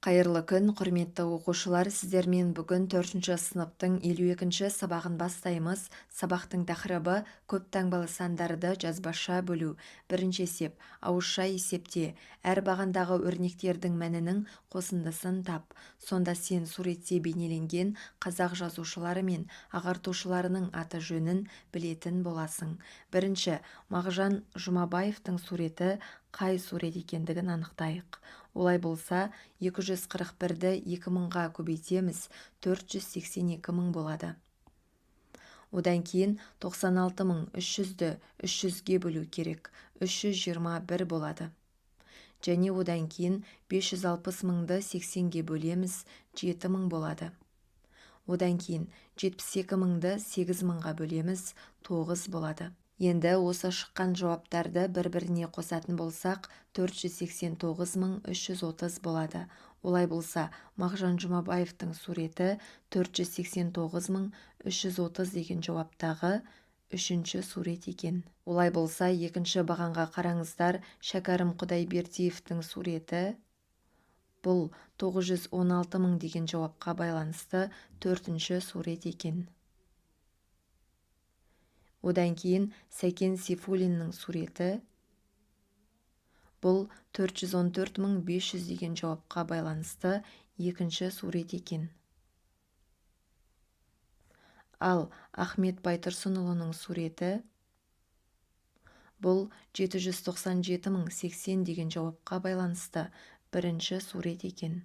Қайырлы күн, құрметті оқушылар! Сіздермен бүгін 4-ші сыныптың 52-ші сабағын бастаймыз. Сабақтың тақырыбы: көп таңбалы сандарды жазбаша бөлу. Бірінші есеп: ауызша есепте. Әр бағандағы өрнектердің мәнінің қосындысын тап. Сонда сен суретте бейнеленген қазақ жазушылары мен ағартушыларының аты-жөнін білетін боласың. Бірінші, Мағжан Жұмабаевтың суреті қай сурет екендігін анықтайық. Олай болса, 241-ді 2000-ға көбейтеміз, 482 мың болады. Одан кейін 96 300-ді 300-ге бөлу керек, 321 болады. Және одан кейін 560 мыңды 80-ге бөлеміз, 7 мың болады. Одан кейін 72 мыңды 8 мыңға бөлеміз, 9 болады. Енді осы шыққан жауаптарды бір-біріне қосатын болсақ, 489 330 болады. Олай болса, Мағжан Жұмабаевтың суреті 489 330 деген жауаптағы үшінші сурет екен. Олай болса, екінші бағанға қараңыздар. Шәкәрім Құдайбердиевтің суреті бұл 916 мың деген жауапқа байланысты төртінші сурет екен. Одан кейін Сәкен Сейфуллиннің суреті бұл 414 500 деген жауапқа байланысты екінші сурет екен. Ал Ахмет Байтұрсынұлының суреті бұл 797 080 деген жауапқа байланысты бірінші сурет екен.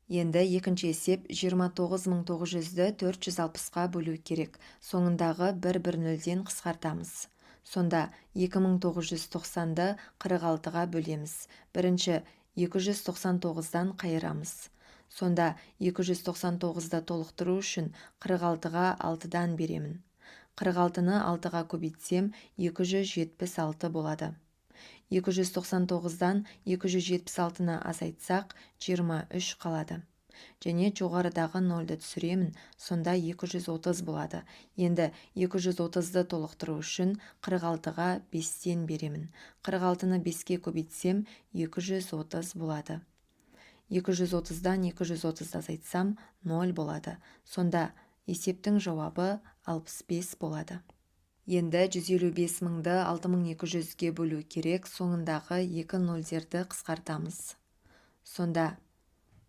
Енді екінші есеп: 29 900-ді 460-қа бөлу керек. Соңындағы бір бір нөлден қысқартамыз. Сонда 2990-ды 46-ға бөлеміз. Бірінші 299-дан қайырамыз. Сонда 299-ды толықтыру үшін 46-ға 6-дан беремін. 46-ны 6-ға көбейтсем, 276 болады. 299-дан 276-ны азайтсақ, 23 қалады. Және жоғарыдағы нольді түсіремін, сонда 230 болады. Енді 230-ды толықтыру үшін 46-ға 5-тен беремін. 46-ны 5-ке көбейтсем, 230 болады. 230-дан 230-ды азайтсам, 0 болады. Сонда есептің жауабы 65 болады. Енді 155 мыңды 6200-ге бөлу керек. Соңындағы екі нольдерді қысқартамыз. Сонда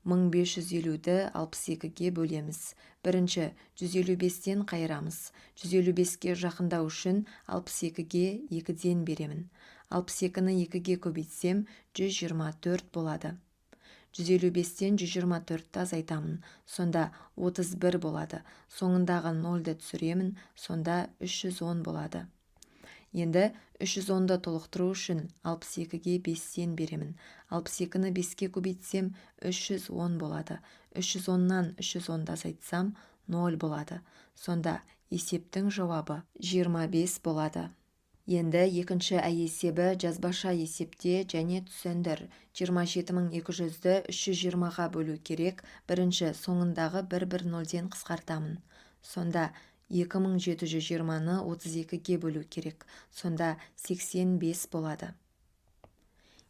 1550-ді 62-ге бөлеміз. Бірінші 155-тен қайырамыз. 155-ке жақындау үшін 62-ге 2-ден беремін. 62-ні 2-ге көбейтсем, 124 болады. 155-тен 124-ті азайтамын. Сонда 31 болады. Соңындағы нольді түсіремін, сонда 310 болады. Енді 310-ды толықтыру үшін 62-ге 5-тен беремін. 62-ні 5-ке көбейтсем, 310 болады. 310-нан 310-ды азайтсам, 0 болады. Сонда есептің жауабы 25 болады. Енді екінші ә есебі: жазбаша есепте және түсіндір. 27 200-ді 320-ға бөлу керек. Бірінші соңындағы бір бір нольден қысқартамын. Сонда 2720-ны 32-ге бөлу керек. Сонда 85 болады.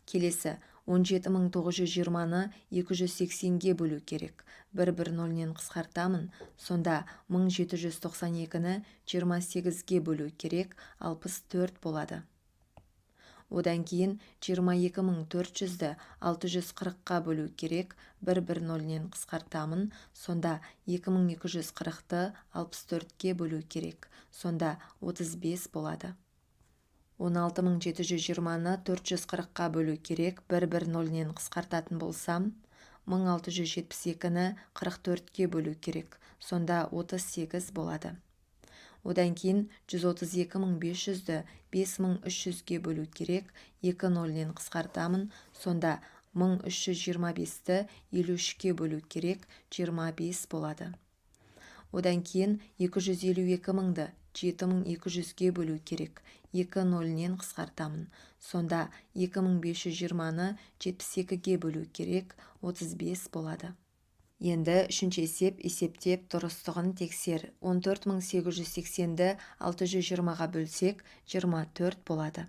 Келесі 17 920-ны 280-ге бөлу керек. Бір бір нольнен қысқартамын. Сонда 1792-ні 28-ге бөлу керек, 64 болады. Одан кейін 22 400-ді 640-қа бөлу керек. Бір бір нольнен қысқартамын. Сонда 2240-ты 64-ке бөлу керек. Сонда 35 болады. 16 720-ны 440-қа бөлу керек. Бір бір нольнен қысқартатын болсам, 1672-ні 44-ке бөлу керек. Сонда 38 болады. Одан кейін 132 500-ді 5300-ге бөлу керек. Екі нольнен қысқартамын. Сонда 1325-ті 53-ке бөлу керек, 25 болады. Одан кейін 252 мыңды 7200-ге бөлу керек. Екі нольнен қысқартамын. Сонда 2520-ны 72-ге бөлу керек, 35 болады. Енді үшінші есеп: есептеп, дұрыстығын тексер. 14 880-ді 620-ға бөлсек, 24 болады.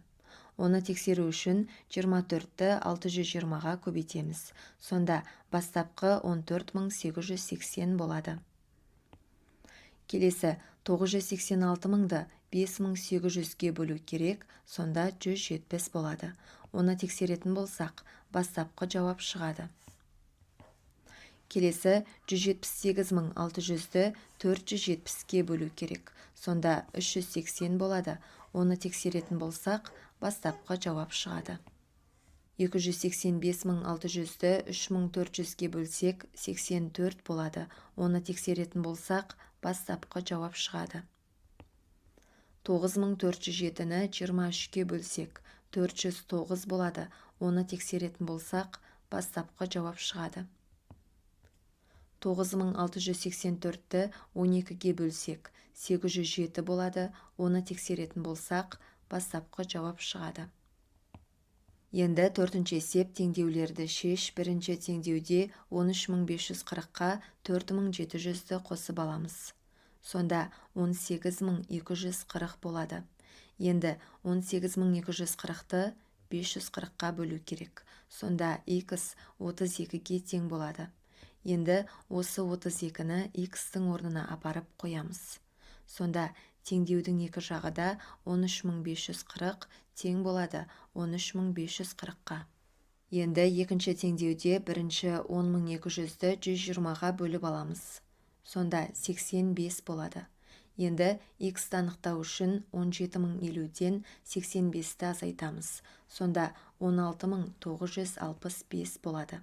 Оны тексеру үшін 24-ті 620-ға көбейтеміз. Сонда бастапқы 14880 болады. Келесі 986 мыңды 5800-ге бөлу керек, сонда 170 болады. Оны тексеретін болсақ, бастапқы жауап шығады. Келесі 178600-ді 470-ке бөлу керек, сонда 380 болады. Оны тексеретін болсақ, бастапқы жауап шығады. 285600-ді 3400-ге бөлсек, 84 болады. Оны тексеретін болсақ, бастапқы жауап шығады. 9407-ні 23-ке бөлсек, 409 болады. Оны тексеретін болсақ, бастапқы жауап шығады. 9684-ті 12-ге бөлсек, 807 болады. Оны тексеретін болсақ, бастапқы жауап шығады. Енді төртінші есеп теңдеулерді шеш. Бірінші теңдеуде 13540-қа 4700-ді қосып аламыз. Сонда 18240 болады. Енді 18240-ты 540-қа бөлу керек. Сонда х 32-ге тең болады. Енді осы 32-ні х-тің орнына апарып қоямыз. Сонда теңдеудің екі жағы да 13540 тең болады 13540-қа. Енді екінші теңдеуде бірінші 10200-ді 120-ға бөліп аламыз. Сонда 85 болады. Енді х-ті анықтау үшін 17050-ден 85-ті азайтамыз. Сонда 16965 болады.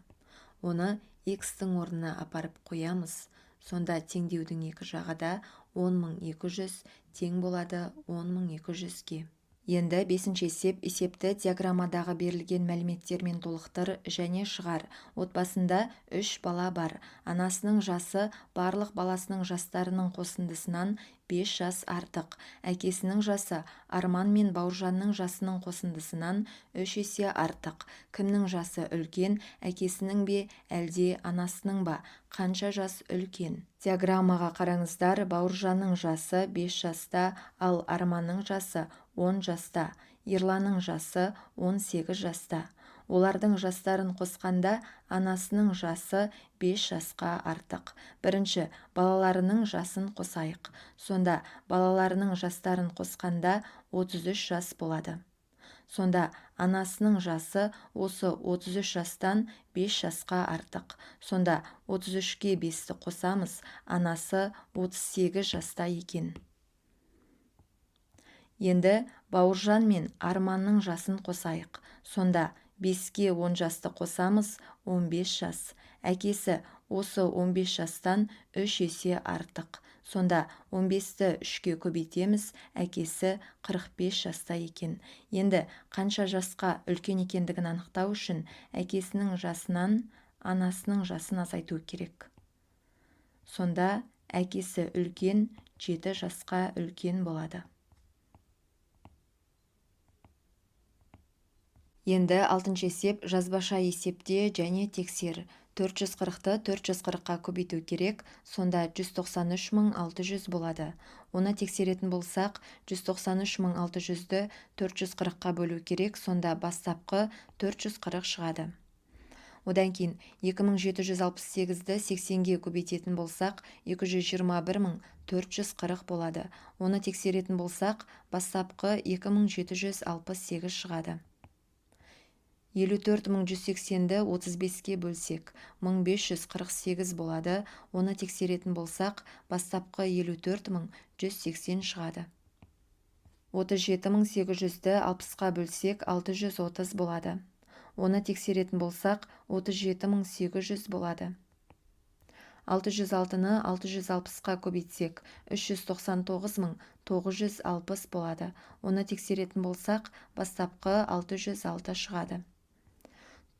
Оны х-тің орнына апарып қоямыз. Сонда теңдеудің екі жағы да 10200 тең болады 10200-ге. Енді бесінші есеп есепті диаграммадағы берілген мәліметтермен толықтыр және шығар. Отбасында 3 бала бар. Анасының жасы барлық баласының жастарының қосындысынан 5 жас артық. Әкесінің жасы Арман мен Бауыржанның жасының қосындысынан 3 есе артық. Кімнің жасы үлкен, әкесінің бе, әлде анасының ба? Қанша жас үлкен? Диаграммаға қараңыздар, Бауыржанның жасы 5 жаста, ал Арманның жасы 10 жаста, Ерланның жасы 18 жаста. Олардың жастарын қосқанда анасының жасы 5 жасқа артық. Бірінші, балаларының жасын қосайық. Сонда балаларының жастарын қосқанда 33 жас болады. Сонда анасының жасы осы 33 жастан 5 жасқа артық. Сонда 33-ке 5-ті қосамыз, анасы 38 жаста екен. Енді Бауыржан мен Арманның жасын қосайық. Сонда 5-ке 10 жасты қосамыз, 15 жас. Әкесі осы 15 жастан 3 есе артық. Сонда 15-ті 3-ке көбейтеміз, әкесі 45 жаста екен. Енді қанша жасқа үлкен екендігін анықтау үшін әкесінің жасынан анасының жасын азайту керек. Сонда әкесі үлкен 7 жасқа үлкен болады. Енді алтыншы есеп жазбаша есепте және тексер. 440-ты 440-қа көбейту керек, сонда 193600 болады. Оны тексеретін болсақ, 193600-ді 440-қа бөлу керек, сонда бастапқы 440 шығады. Одан кейін 2768-ді 80-ге көбейтетін болсақ, 221440 болады. Оны тексеретін болсақ, бастапқы 2768 шығады. 54180-ді 35-ке бөлсек, 1548 болады. Оны тексеретін болсақ, бастапқы 54180 шығады. 37800-ді 60-қа бөлсек, 630 болады. Оны тексеретін болсақ, 37800 болады. 606-ны 660-қа көбейтсек, 399960 болады. Оны тексеретін болсақ, бастапқы 606 шығады.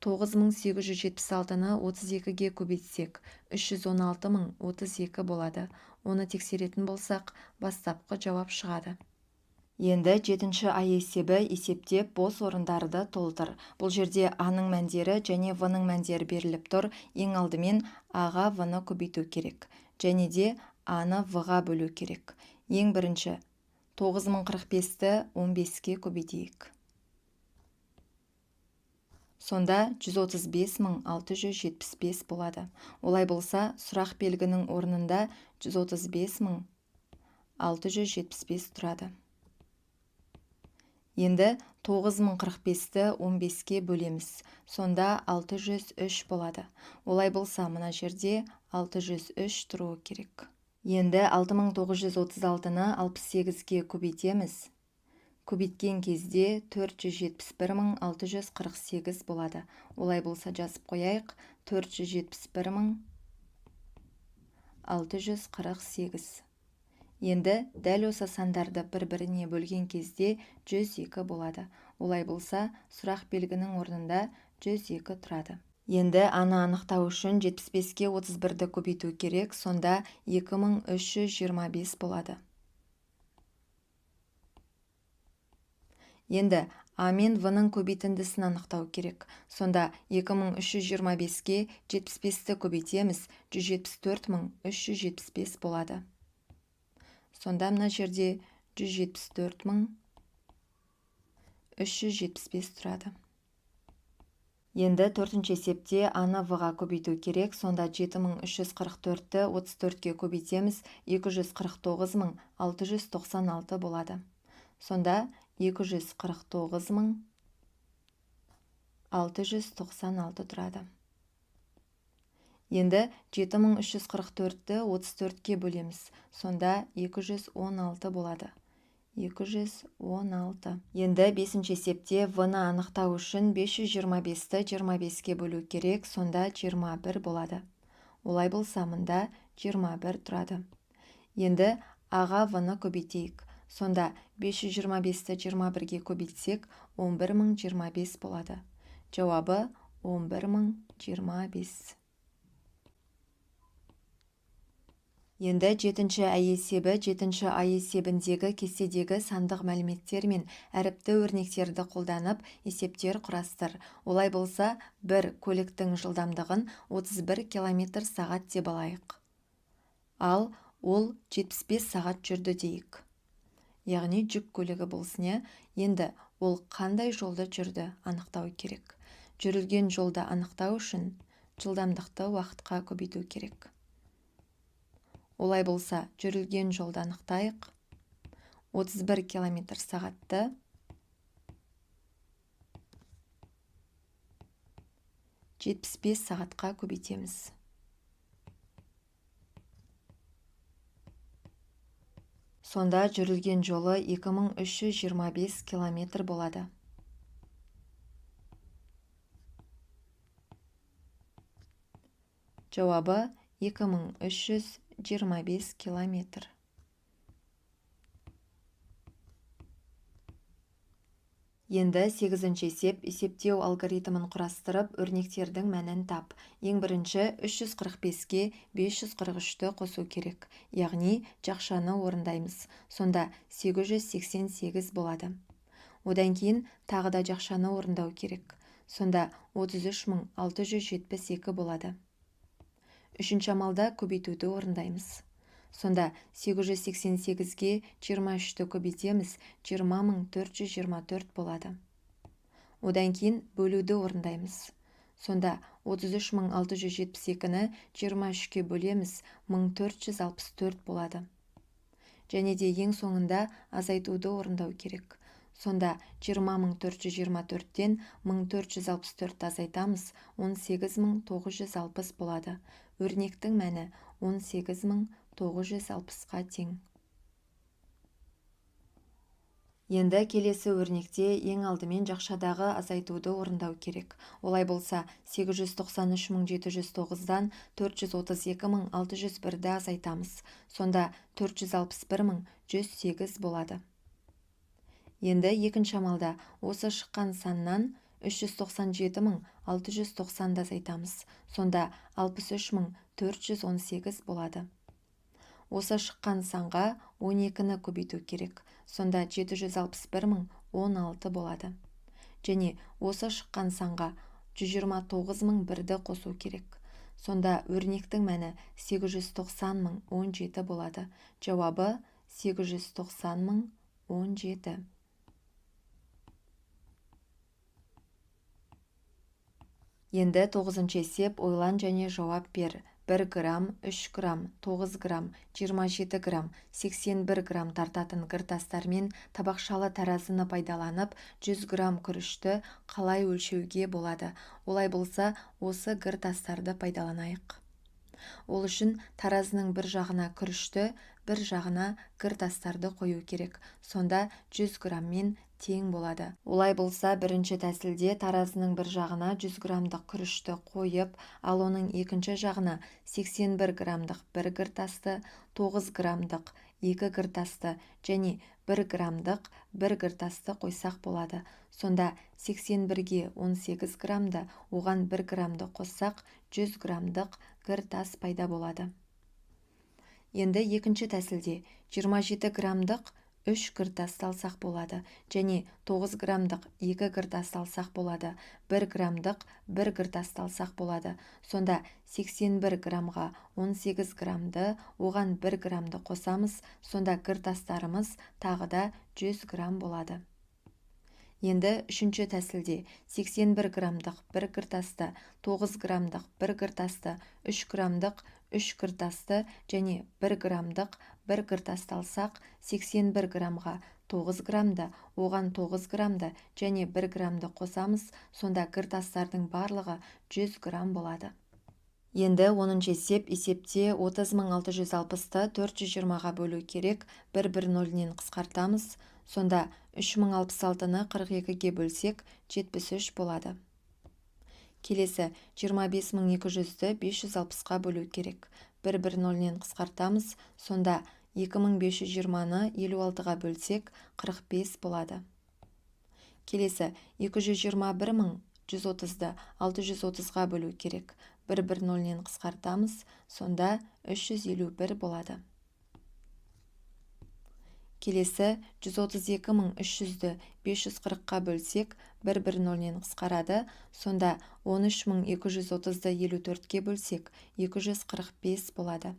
9876-ны 32-ге көбейтсек, 316032 болады. Оны тексеретін болсақ, бастапқы жауап шығады. Енді 7-ші А есебі есептеп бос орындарды толтыр. Бұл жерде А-ның мәндері және В-ның мәндері беріліп тұр. Ең алдымен А-ға В-ны көбейту керек. Және де А-ны В-ға бөлу керек. Ең бірінші 9045-ті 15-ке көбейтейік. Сонда 135 675 болады. Олай болса, сұрақ белгінің орнында 135 675 тұрады. Енді 9045-ті 15-ке бөлеміз. Сонда 603 болады. Олай болса, мына жерде 603 тұруы керек. Енді 6936-ны 68-ге көбейтеміз. Көбейткен кезде 471 648 болады. Олай болса, жазып қояйық. 471 648. Енді дәл осы сандарды бір-біріне бөлген кезде 102 болады. Олай болса, сұрақ белгінің орнында 102 тұрады. Енді аны анықтау үшін 75-ке 31-ді көбейту керек, сонда 2325 болады. Енді А мен В-ның көбейтіндісін анықтау керек. Сонда 2325-ке 75-ті көбейтеміз, 174 375 болады. Сонда мына жерде 174 375 тұрады. Енді төртінші есепте А-ны В-ға көбейту керек. Сонда 7344-ті 34-ке көбейтеміз, 249 696 болады. Сонда 249 696 тұрады. Енді 7344-ті 34-ке бөлеміз. Сонда 216 болады. 216. Енді бесінші есепте В-ны анықтау үшін 525-ті 25-ке бөлу керек, сонда 21 болады. Олай болса, мында 21 тұрады. Енді А-ға В-ны көбейтейік. Сонда 525-ті 21-ге көбейтсек, 11025 болады. Жауабы 11025. Енді жетінші ай есебі. Жетінші ай есебіндегі кестедегі сандық мәліметтер мен әріпті өрнектерді қолданып есептер құрастыр. Олай болса, бір көліктің жылдамдығын 31 километр сағат деп алайық. Ал ол 75 сағат жүрді дейік. Яғни жүк көлігі болсын, иә? Енді ол қандай жолды жүрді анықтау керек. Жүрілген жолды анықтау үшін жылдамдықты уақытқа көбейту керек. Олай болса, жүрілген жолды анықтайық. 31 километр сағатты 75 сағатқа көбейтеміз. Сонда жүрілген жолы 2325 километр болады. Жауабы 2325 километр. Енді сегізінші есеп. Есептеу алгоритмін құрастырып, өрнектердің мәнін тап. Ең бірінші 345-ке 543-ті қосу керек. Яғни жақшаны орындаймыз. Сонда 888 болады. Одан кейін тағы да жақшаны орындау керек. Сонда 33672 болады. Үшінші амалда көбейтуді орындаймыз. Сонда 888-ге 23-ті көбейтеміз, 20424 болады. Одан кейін бөлуді орындаймыз. Сонда 33672-ні 23-ке бөлеміз, 1464 болады. Және де ең соңында азайтуды орындау керек. Сонда 20424-тен 1464-ті азайтамыз, 18960 болады. Өрнектің мәні 18960-қа тең. Енді келесі өрнекте ең алдымен жақшадағы азайтуды орындау керек. Олай болса, 893709-дан 432601-ді азайтамыз. Сонда 461108 болады. Енді екінші амалда осы шыққан саннан 397690-ды азайтамыз. Сонда 63418 болады. Осы шыққан санға 12-ні көбейту керек. Сонда 761016 болады. Және осы шыққан санға 129001-ді қосу керек. Сонда өрнектің мәні 890017 болады. Жауабы 890017. Енді 9-шы есеп. Ойлан және жауап бер. 1 грамм, 3 грамм, 9 грамм, 27 грамм, 81 грамм тартатын гір тастармен табақшалы таразыны пайдаланып, 100 грамм күрішті қалай өлшеуге болады? Олай болса, осы гір тастарды пайдаланайық. Ол үшін таразының бір жағына күрішті, бір жағына гір тастарды қою керек. Сонда 100 грамммен тең болады. Олай болса, бірінші тәсілде таразының бір жағына 100 граммдық күрішті қойып, ал оның екінші жағына 81 граммдық бір гір тасты, 9 граммдық 2 гір тасты және 1 граммдық 1 гір тасты қойсақ болады. Сонда 81-ге 18 граммды, оған 1 граммды қоссақ, 100 граммдық гір тас пайда болады. Енді екінші тәсілде 27 граммдық 3 гір тасты алсақ болады және 9 граммдық 2 гір тасты алсақ болады, 1 граммдық 1 гір тасты алсақ болады. Сонда 81 граммға 18 граммды, оған 1 граммды қосамыз, сонда гір тастарымыз тағы да 100 грамм болады. Енді үшінші тәсілде 81 граммдық 1 гір тасты, 9 граммдық 1 гір тасты, 3 граммдық 3 гір тасты және 1 граммдық 1 гір тасты алсақ, 81 граммға 9 граммды, оған 9 граммды және 1 граммды қосамыз, сонда гір тастардың барлығы 100 грамм болады. Енді 10-шы есеп. Есепте 30 660-ты 420-ға бөлу керек. 1 бір нөлінен қысқартамыз. Сонда 3066-ны 42-ге бөлсек, 73 болады. Келесі 25 200-ді 560-қа бөлу керек. 1 бір нөлінен қысқартамыз. Сонда 2520-ны 56-ға бөлсек, 45 болады. Келесі 221 130-ды 630-ға бөлу керек. 1 бір нөлінен қысқартамыз. Сонда 351 болады. Келесі 132 300-ді 540-қа бөлсек, 1 бір нөлінен қысқарады. Сонда 13 230-ды 54-ке бөлсек, 245 болады.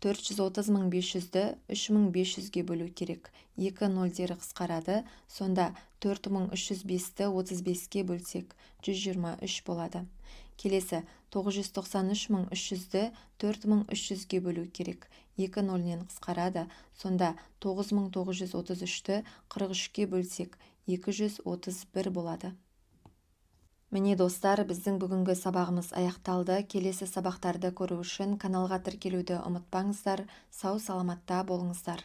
430 500-ді 3500-ге бөлу керек. Екі нөлдері қысқарады. Сонда 4305-ті 35-ке бөлсек, 123 болады. Келесі 993 300-ді 4300-ге бөлу керек. Екі нөлінен қысқарады. Сонда 9933-ті 43-ке бөлсек, 231 болады. Міне, достар, біздің бүгінгі сабағымыз аяқталды. Келесі сабақтарды көру үшін каналға тіркелуді ұмытпаңыздар. Сау саламатта болыңыздар.